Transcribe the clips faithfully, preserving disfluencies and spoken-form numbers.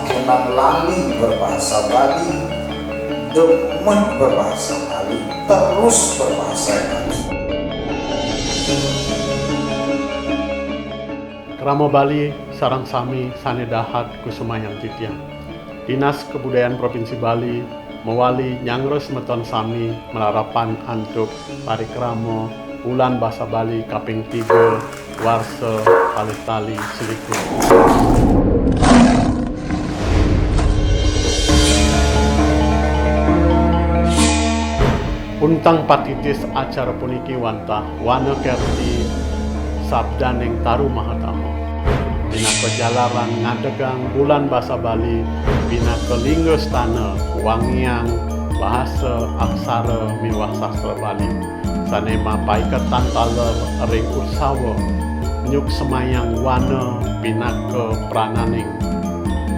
Kenang lali berbahasa Bali, demen berbahasa Bali, terus berbahasa Bali. Krama Bali sareng sami sané dahat kusumayang titiang. Dinas Kebudayaan Provinsi Bali mawali nyanggra semeton sami malarapan antuk parikrama Wulan Basa Bali kaping tiga, warsa kalih tali selikur. Unteng patitis acara puniki wantah wana kerti sabdaning taru mahatama. Pinaka jalaran ngadegang Bulan Basa Bali, pinaka lingga stana wangiang bahasa, aksara miwah sastra Bali, sané mapaiketan taler ring utsawa nyuksemayang wana pinaka prananing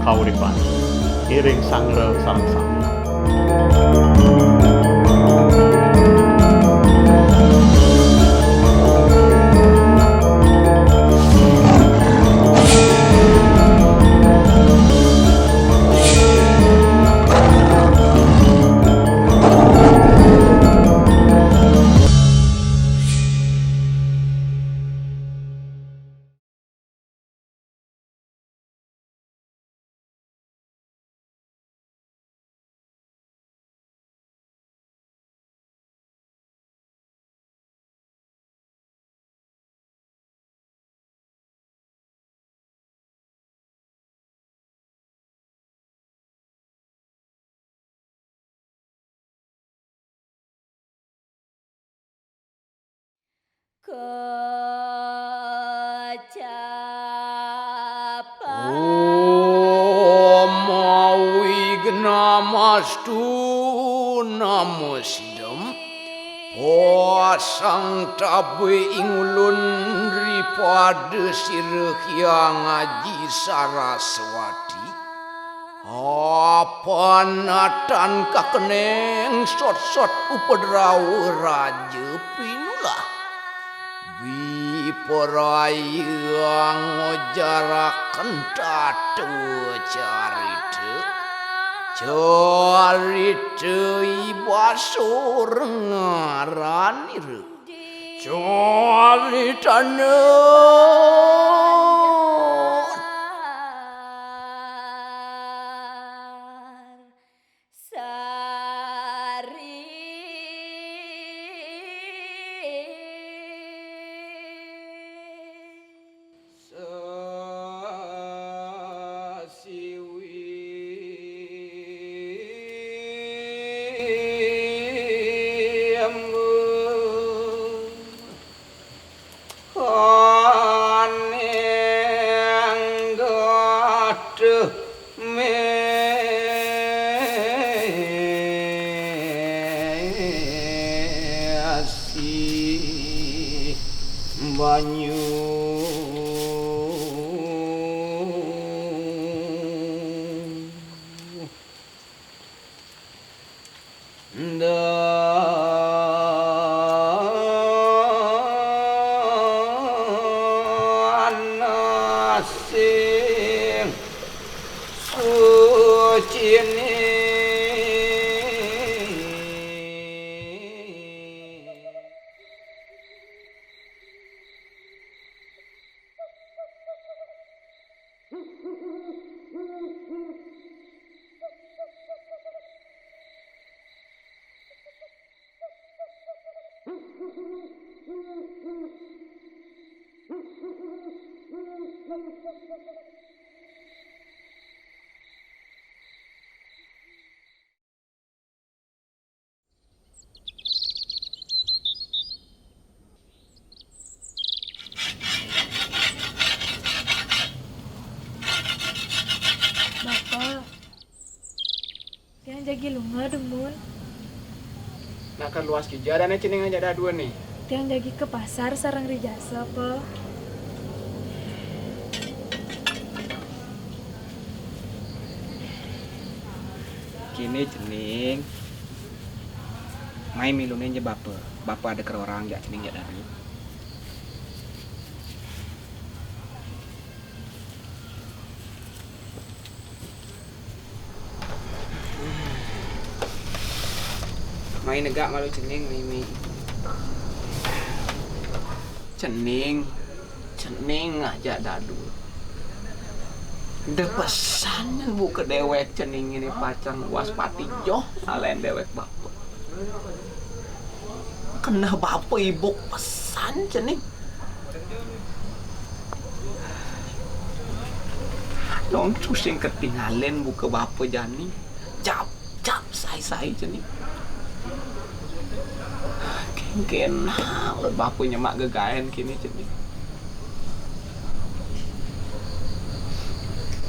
kauripan. Ngiring sanggra sareng sami. Kecapan. Om Awighnamastu Namo Sidham. Pasang tabe ing ulun ripada sira Hyang Aji Saraswati. Apanatan kakeneng sotsot upadrawa raja pinulah. Biparayang ngojaraken tatwa carita. Carita ibasur ngaranira. Caritana. Sari. Sasiwi. Aneng gaduh mesi banyu. Ndana sing sucine. Bapa, tiang jagi lunga dumun. Nah, kaluas kija dane cening ajak dadua ne. Tiang jagi ka pasar sareng Ri Jasa, Pa. Kini cening mai milunin ja bapa. Bapa ada kerorang jak cening jak dadu. Ai negak malu cening, Mimi. Cening, cening aja dadu. Deh pesan buka dewek cening ini pacang waspati joh alain dewek bapa. Kena bapa ibu pesan cening. Dong cusing ketinggalin buka bapa jani. Cap, cap, sai-sai cening. Kengken hal bapa nyemak gegaen kini cening.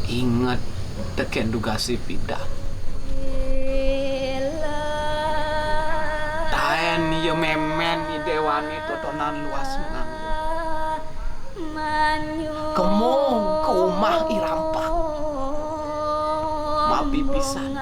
Inget teken dugasi pidan. Taen iya memen ni dewan itu tonan luas menganggur. Kemong ke umah i rampak. Mapi pisan.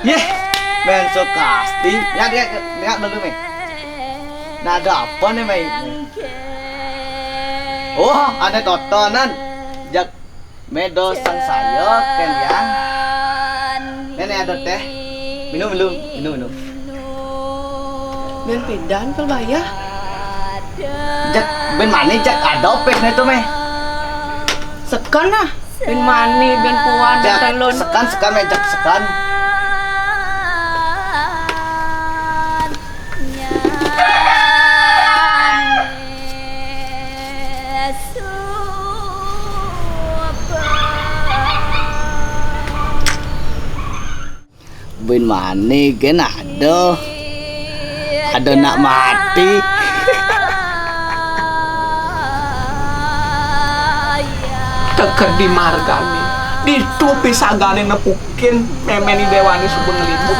Yeh, men Sukasti. Lihat, lihat, lihat dulu, men. Nah, ada apa nih, men? Oh, ada totonan. Jak medo sang saya, ken yang. Nenek ada teh. Minum, minum, minum, minum. Ben pidan kal bayah. Jak, ben mani, jak ada peh itu, meh. Sekan ah. Ben mani, ben puan, ben telun. Sekan, sekan, meh, jak sekan. Bin mani gen ada. Ada nak mati. Teka di margane. Ditu pisagane nepukin memeni dewane suba ngelibut.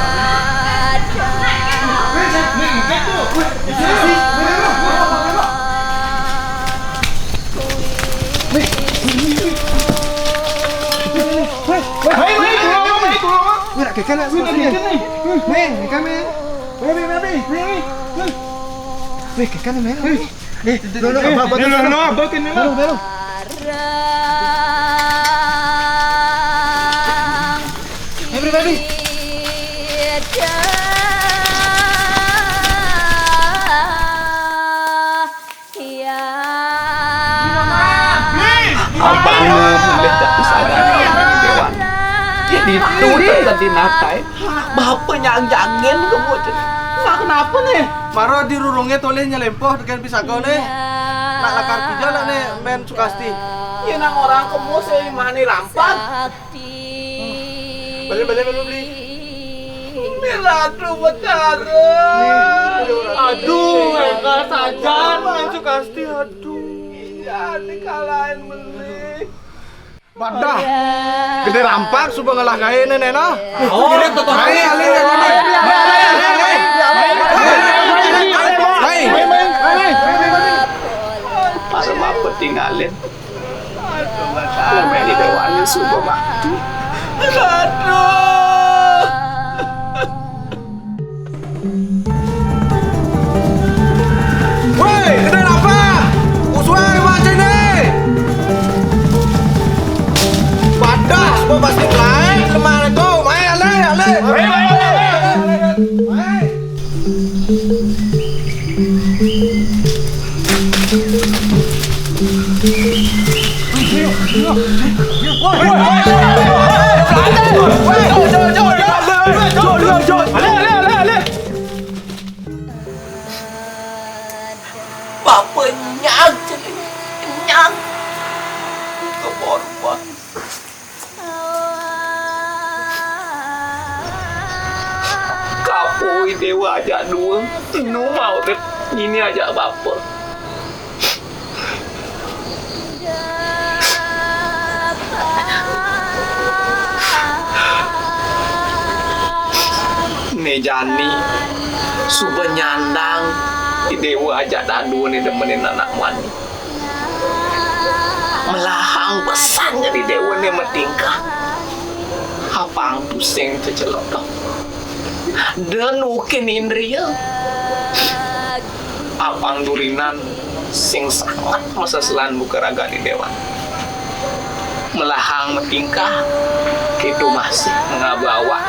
Weh, weh, tulung, weh, tulung. Weh, nak kekal nak, weh, nak kekal ni. Weh, kekal ni. Weh, weh, weh, weh, weh. Weh, kekal ni, men. Weh. Ni, no, no, abah, abah, no, no, no, abah kena lah. Belum, belum. Weh, weh, weh, weh. Abang mulih tak bisa ada dewan. Jadi tu dekat di natai. Bapa nyang jagen kemu. Nah, kenapa nih? Mara di rurunge toleh nyelempoh deken pisaga nih. Nak lakar kerja lah nih, men Sukasti. Ya, nang orang kemu sih mani rampat. Balik, balik, balik, balik. Ni Ratu Betara. Aduh, enggal sajan, men Sukasti, aduh. Iya, dikalahin beli. Badah. Gede rampak, suba ngelah gae ne, nena. Oh, gede tuh. Hai, alih, alih, alih. Hai. Para bapa tinggalin. Aduh, mata. Lemeni dewane suba mati. Aduh. Woi, kena apa? Usuai macam ni. Padah semua pasti lain, lemah tu. Mai, alai, alai. Mai, mai, mai, mai, mai, mai. Oi, Déwa ajak dua. Nu mau deh, ini ajak bapa. Né jani, suba nyandang, Déwa ajak dadua né demenin anak mani. Melahang pesan jadi Déwa né matingkah. Apang tusing cecelok. Da nukin indria. Apang durinan sing sanget maseselan buka ragané Déwa. Melahang matingkah, kéto masih ngaba awak.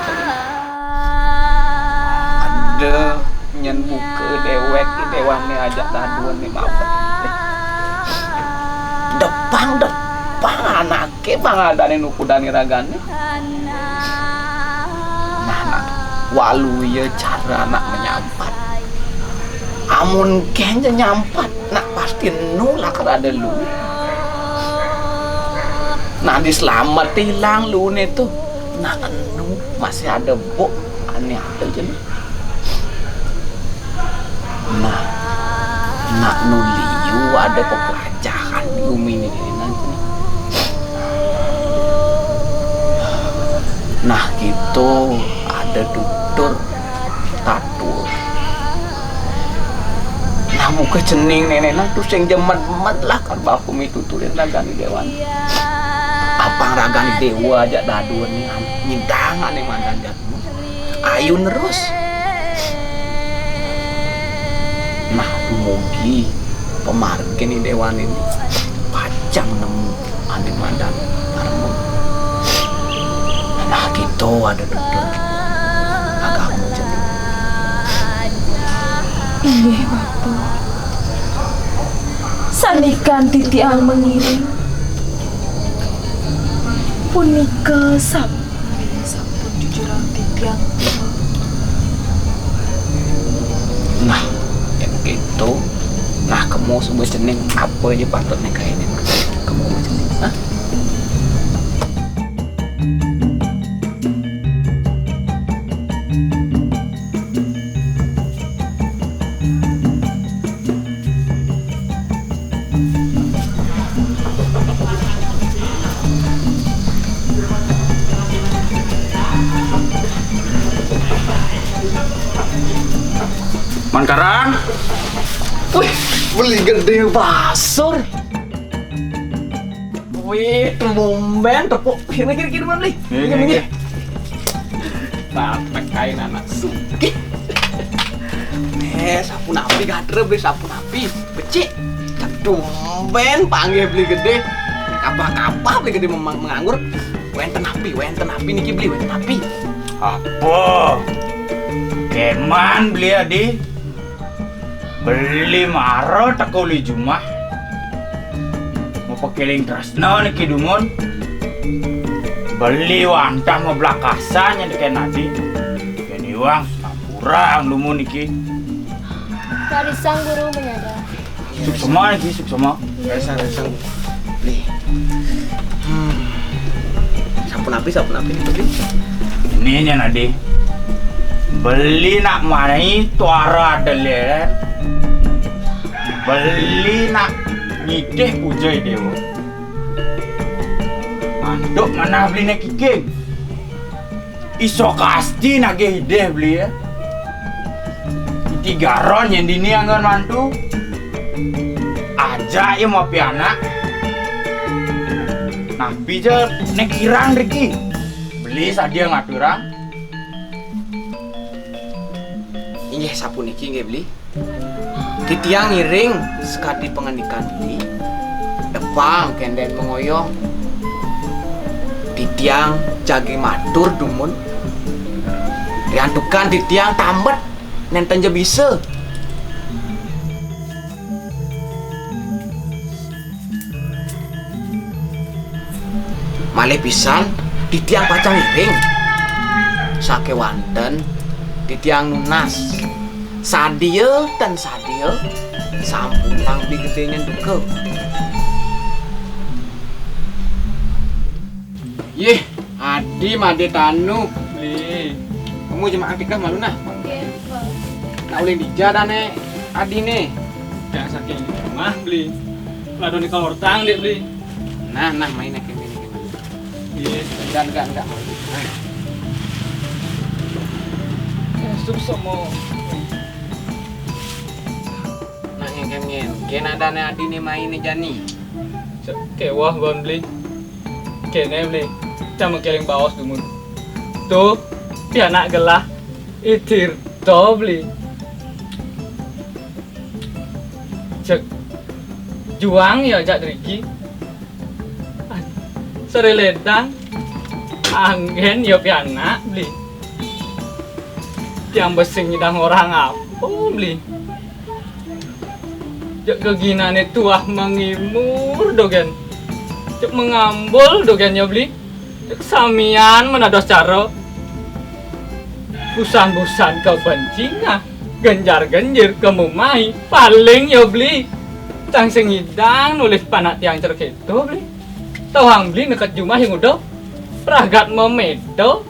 Ada nyén buka déwék Déwané ajak dadua né mabet. Depang-depang anaké pang adané nukudané ragané. Nah, nah, walu ia cara anak manyampat. Amun kén ja nyampat, nak pasti enu lakar ada lué. Nah, dislamet ilang luéné to. Nah, enu masih ada buk ané ada ja né. Nah, nak nu liu ada pepelajahan di guminé né, nah. Nah, kéto ada tutur tatur. Nah, muka cening néné, nah, tusing jemet-jemet lah kal bapa mituturin ragané Déwa. Apang ragané Déwa ajak dadua né nyidang ané madan jadma. Ayu nerus. Nah, dumugi pamarginé Déwané pacang nemu ané madan parma. Nah, kéto ada tutur agama cening. Inggih, Bapa. Sandikan titiang mangiring. Punika sab- Sampun jujurang titiang. Nah, yén kéto, nah, kemu suba cening apa ja patutné kaéné. Kemu suba cening, nah. Man Karang. Wih, Beli Gedé Basur. Wih, tumben tepuk. Kiri, kiri, kiri, Beli. Iya, iya, iya. Batek kain anak sugih. Né, sapu napi gatra, Beli, sapu napi? Becik. Tumben panggih Beli Gedé. Kabah-kabah Beli Gedé memang menganggur. Wénten napi, wénten napi niki, Beli, wénten napi? Apa? Kéman Beli Adi? Beli mara teka uli jumah. Mapakéling tresna niki dumun. Beli wantah mablakasan nyén tekén adi. Yén iwang sampurang dumun niki. Rarisang Guru manyada. Suksma niki, suksma. Rarisang, rarisang. Beli. Hmm. Sapunapi, sapunapi niki, Beli? Ini nyén adi. Beli nak mai tuara delé. Beli nak ngidih puja Déwa. Mantuk manah Beli nak kiking. Iso kasti nagih idih Beli ya. Iti garon nyén dini anggon mantu. Ajak ya mapianak. Napi ja nek kirang riki. Beli sadia ngaturang. Inggih sapuniki nggih Beli. Titiang ngiring sakadi pangandikan Beli, depang kénden mangoyong. Titiang jagi matur dumun. Riantukan titiang tambet nénten ja bisa. Malih pisan, titiang pacang ngiring. Sakéwanten, titiang nunas. Sadia tan sadia, sampunang Beli Gedé nyén duka. Yih, adi madé tanu. Beli. Kamu jemaah tikah malu nah. Nggih, Nak ulih dija dané adiné. Jangan saking rumah beli. Lado di kalortang dek beli. Nah, nah, main kéné, kéné. Iya. Dan enggak, enggak. Nah. Eh, susah mau. Nah, yang kéné, kéné dané adiné main jani. Cek kewah ban beli. Kéné beli. Cama kéling baos dumun. Tuh, pianak gelah. Itir to beli. Cek juang ya jak driki. Sari ledang. Anggén ya pianak beli. Tiang besing nyidang orang apa beli. Cek geginané tuah mengimur dogén. Cek mengambul dogén ya beli. Cek samian menados cara. Busan-busan kebenci ngah. Genjar-genjir kemumai paling ya beli. Tang sing nyidang nulis panak tiang cara kéto beli. Tawang beli neket jumah yang udah. Pragat memedo.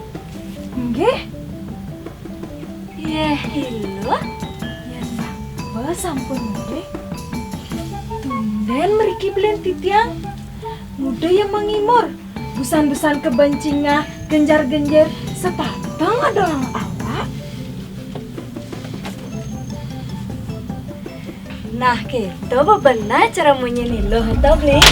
Nggih. Yéh, ila. Yén bapa sampun mulih. Tundén mriki beli titiang. Muda ya mengimur. Busan-busan kebenci ngah genjar-genjir. Sepateng ada orang awak. Nah, kéto bebenah cara munyi niluh to, Bli.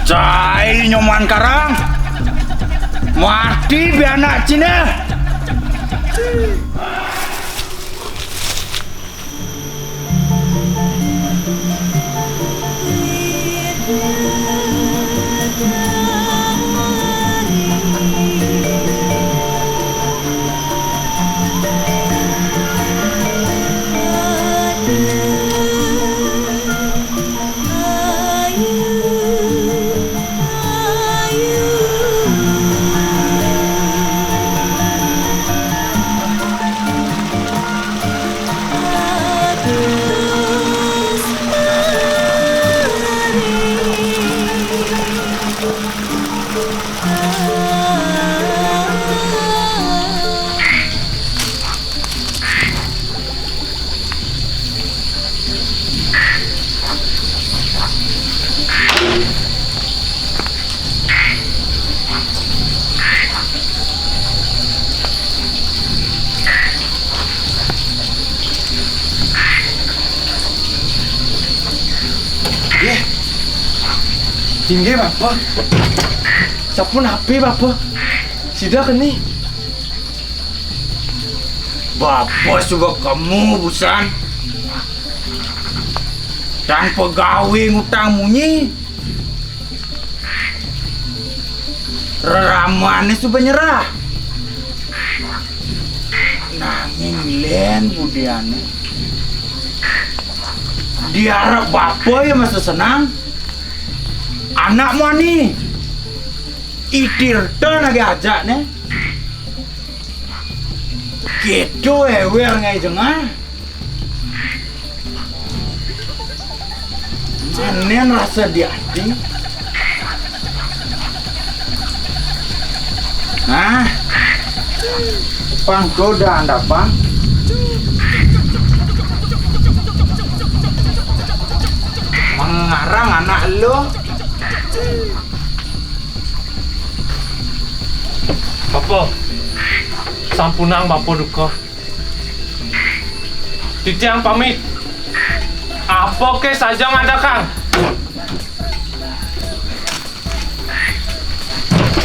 Cai Nyoman Karang. Mati pianak Cina. Nggih. Inggih, Bapa. Sampun apik, Bapa. Sida keni. Bapa suba kemu, Busan. Tan pegawé ngutang munyi. Reramané suba nyerah. Nanging lén budiané. Diarep bapa ya masa senang. Anak muani. Itirta nagih ajakné. Kéto éwér ngaé jengah. Manén rasa di ati. Nah, pang goda andapang. Mengarang anak lo. Bapa, sampunang Bapa duka. Titiang pamit. Apa ké saja ngadakang?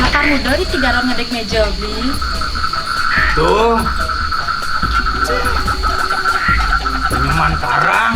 Makan muda di tigaran ngadek meja, Bli. Tuh. Nyaman karang.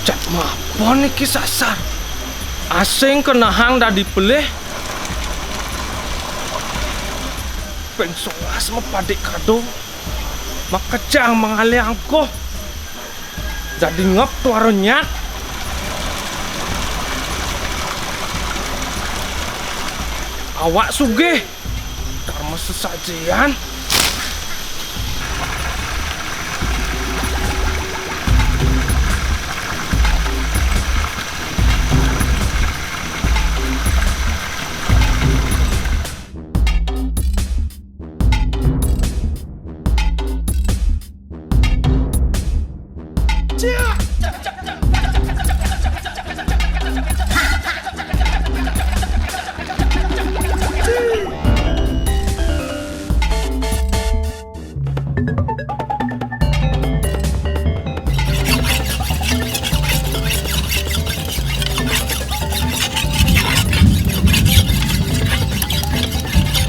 Cak mapon iki sasar. Asing kenehang dadi pelih. Ping songolas mapadik kadung. Makejang mangalih angkuh. Dadi ngep tuara nyak. Awak sugih. Karma sesajian.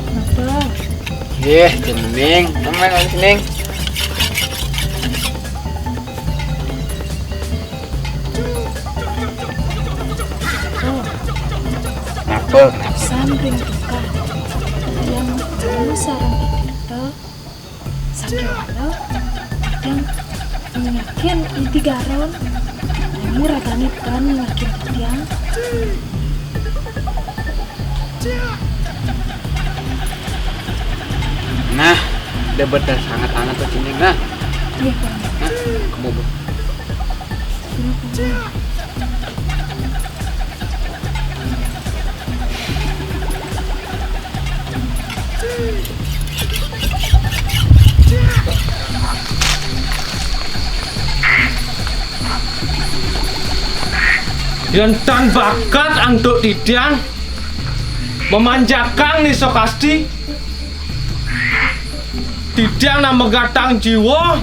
Napa? Ih, cening. Main lagi, cening. Napa? Sambil tukar. Yang dulu sarang kita. Sakéwala, yang yakin inti garon. Nanging ragané tan yakin titiang. Nah, udah betul sangat-sangat tuh, cening, nah. Iya, Pak. Nah, kamu bu. Yén tan bakat antuk titiang mamanjakang Ni Sokasti, titiang nambah gatang jiwa.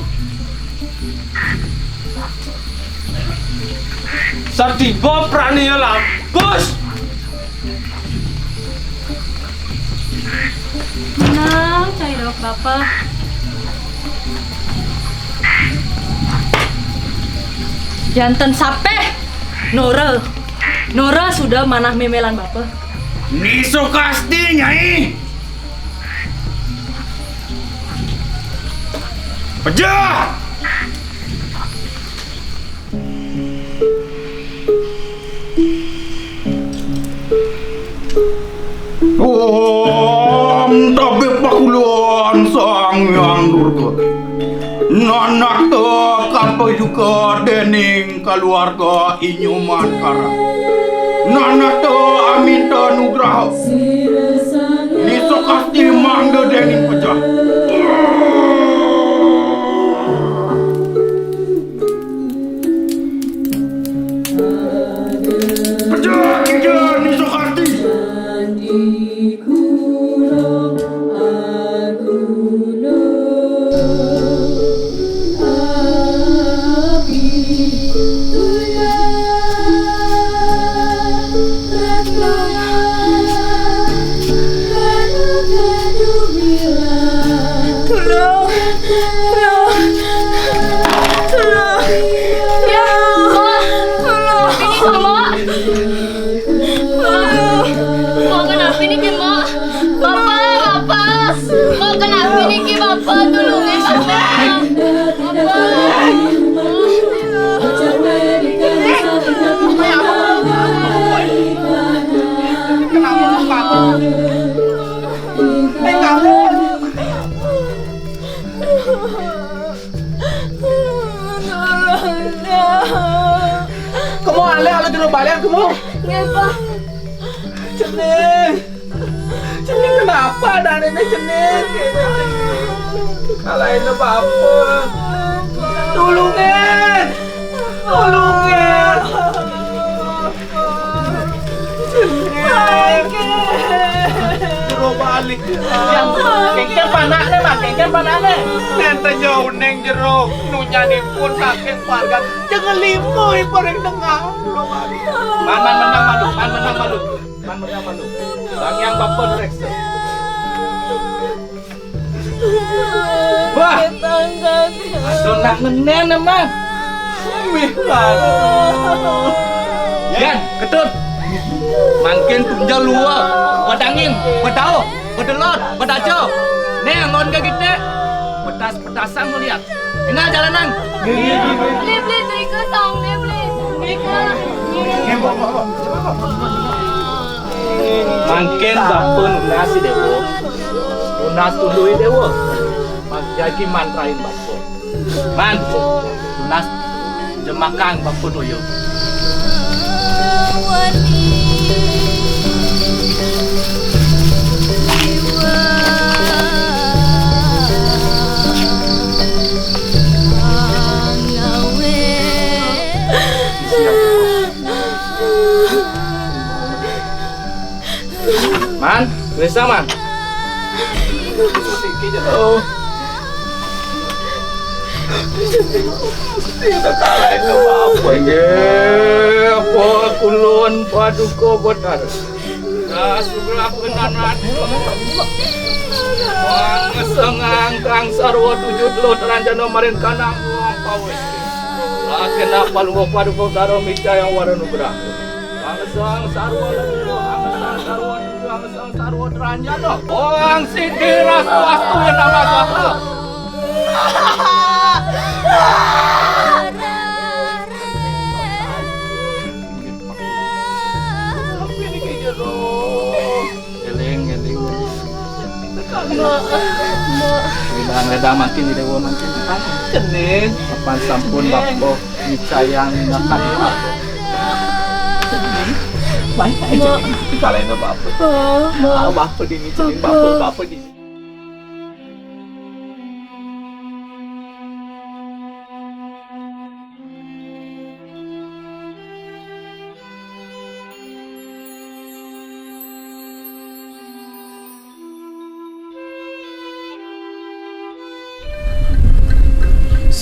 Satiba praniya lampus. Menang, cai dok Bapa. Janten sapeh. Nora. Nora sudah manah mémélan Bapa. Ni Sukasti, Nyai. Pejah! Om tabib pakulan Sang Hyang Durga. Nanakta kapayuka déning kaluarga Inyuman Karang. Nanakta aminta nugraha. Ni Sukasti mangda déning pejah. Pejah, pejah, Ni Sukasti. Tulung! Tulung! Tulung! Ya, Mak! Tulung! Ini, Mak! Mak! Mak, kenapa niki, Mak? Bapa, Bapa! Mak, kenapa niki, Bapa? Tulungin, Bapa! Bapa! Kenapa, Bapa? Kemu alih, alih jero balian kemu. Nggih, Pak. Cening. Cening, kenapa adané, Cening? Kalahin bapa. Tulungin. Tulungin. Cening. Jero Kéngkén panakné, Mak, kéngkén panakné. Nénten jauh ning jero, nunyanipun saking paregan. Jangan limo paring tengah. Man, man menang malu, man menang malu. Man menang malu. Sang Hyang Bapa reksa. Wah. Aduh, nak ngenen, Man. Mih, aduh. Yan, Ketut. Mangkin tunjel lua, bedangin, bedauh, bedelot, bedaja. Né anggon ka kita. Pedas-pedasan ngeliat. Énggal jalanan. Beli, beli, beli ke song, beli, beli. Beli ke. Mangkin bapa nunas I Déwa. Nunas tunduh I Déwa. Jagi mantrain bapa. Man, nunas jemakang bapa toya. Man, Risa, Man. Oh. Inggih, apa kulun Paduka Betara. Nah, sugra kenan ratu. Wang sengang kang sarwa tujuh telu teranjana maring kanang wong pawis. Lakena Palungguh Paduka Betara micayang wara nugraha. Angsang sarwa lengkung, angsang sarwa lengkung, angsang sarwa teranjana. Wang sidi rastu astu nama sapa. Eling, eling. Mbok, Mbok. Ledang, ledang mangkin, I Déwa mangkin. Kening. Apan sampun Bapa micayang nakan. Baik aja. Kalaina Bapa. Oh, Mbok. Ah, Bapa dini, Bapa, Bapa dini.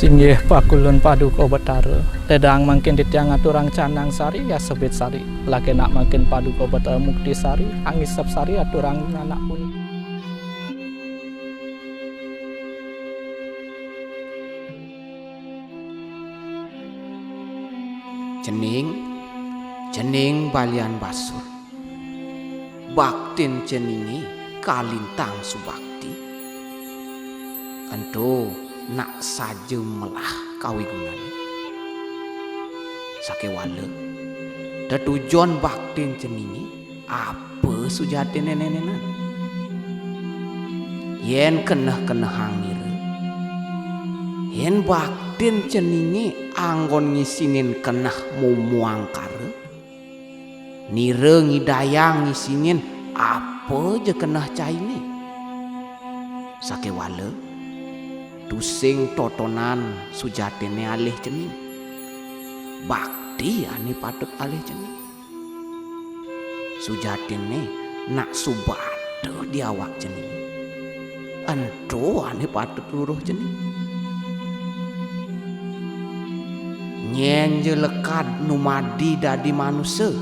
Singgih pakulun Paduka Betara, ledang mangkin titiang ngaturang canang sari yasa bit sari. Lakenak mangkin Paduka Betara mukti sari, angisep sari aturang anak punika. Cening, cening balian basur. Baktin ceningé kalintang subakti. Ento nak saja melah kawigunané. Sakéwala, tetujon baktin ceningé apa sujatiné nénénan? Yén keneh-kenehang nira, yén baktin ceningé anggon ngisinin keneh mumuang kara, nira ngidayang ngisinin apa ja keneh cainé. Sakéwala, tusing totonan sujatiné alih cening. Bakti ané patut alih cening. Sujatiné nak subata di awak cening. Ento ané patut ruruh cening. Nyén ja lekad numadi dadi manusa.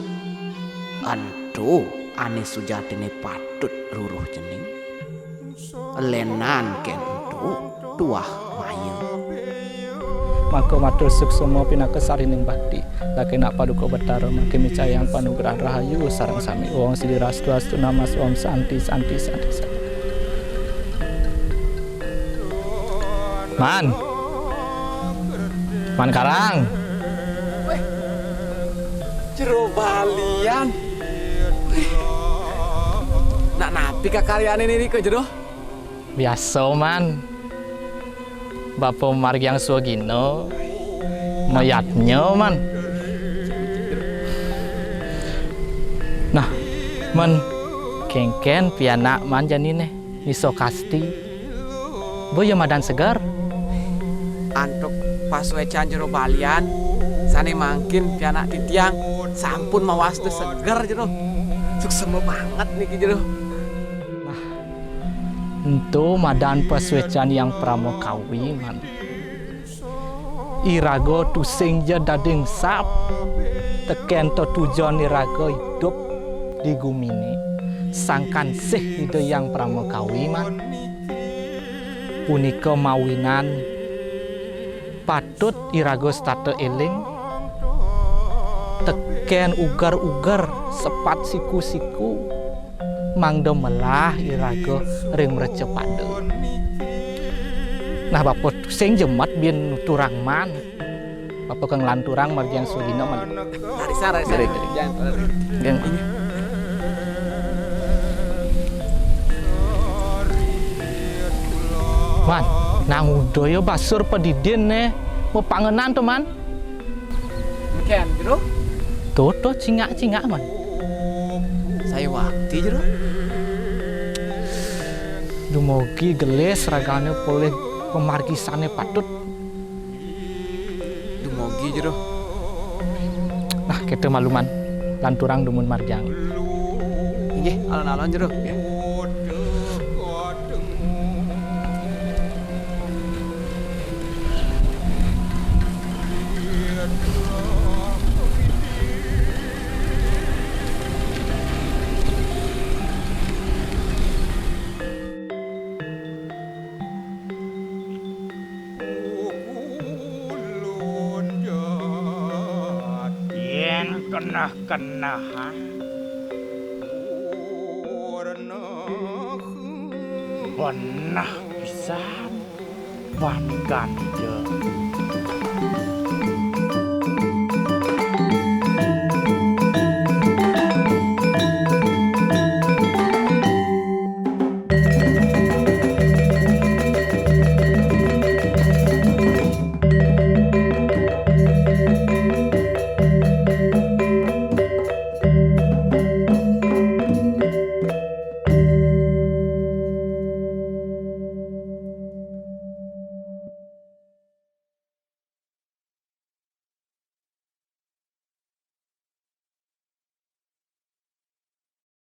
Ento ané sujatiné patut ruruh cening. Lénan kénto tuah maya. Maka matur suksma pinaka sarining bakti. Lakenak Paduka Betara mangkin micayang panugrahan rahayu sareng sami. Wong sidi rastu astu namas Om Santi, Santi, Santi, Santi. Man. Man Karang. Wéh. Jero balian. Wéh. Nak napi kakaryané niki, Jero? Biasa, Man. Bapa margiang swagina. Mayadnya, Man. Nah, Man, kénkén pianak Man janiné. Misa kasti. Boya madan seger. Antuk pasuécan Jero balian, sané mangkin pianak titiang sampun mawasta seger, Jero. Suksma banget niki, Jero. Nah, Ento madan pasuécan Hyang Pramakawi, Man. Iraga tusing ja dadi engsap tekén tetujon iraga idup di guminé, sangkan sih Ida Hyang Pramakawi, Man. Punika mawinan patut iraga setata éling tekén uger-uger sepat siku-siku, mangda melah iraga ring mrecapada. Nah, Bapa tusing jemet buin nuturang, Man. Bapa ka nglanturang margiang Swagina, Man. Rarisa, rarisa. Nggih, nggih. Jangan, nggih. Man, nang uda ya basur padidin né mapangenan to, Man. Mungkin, Jero? Tuh, tuh, cingak-cingak, Man. Saya wakti, Jero. Dumugi gelis ragané polih pamargisané patut. Dumugi, Jero. Nah, kita malu, Man. Lanturang dumun margiang. Inggih, alon-alon, Jero. Nggih. Yén keneh-kenehan, beneh pisan, Pan Kanja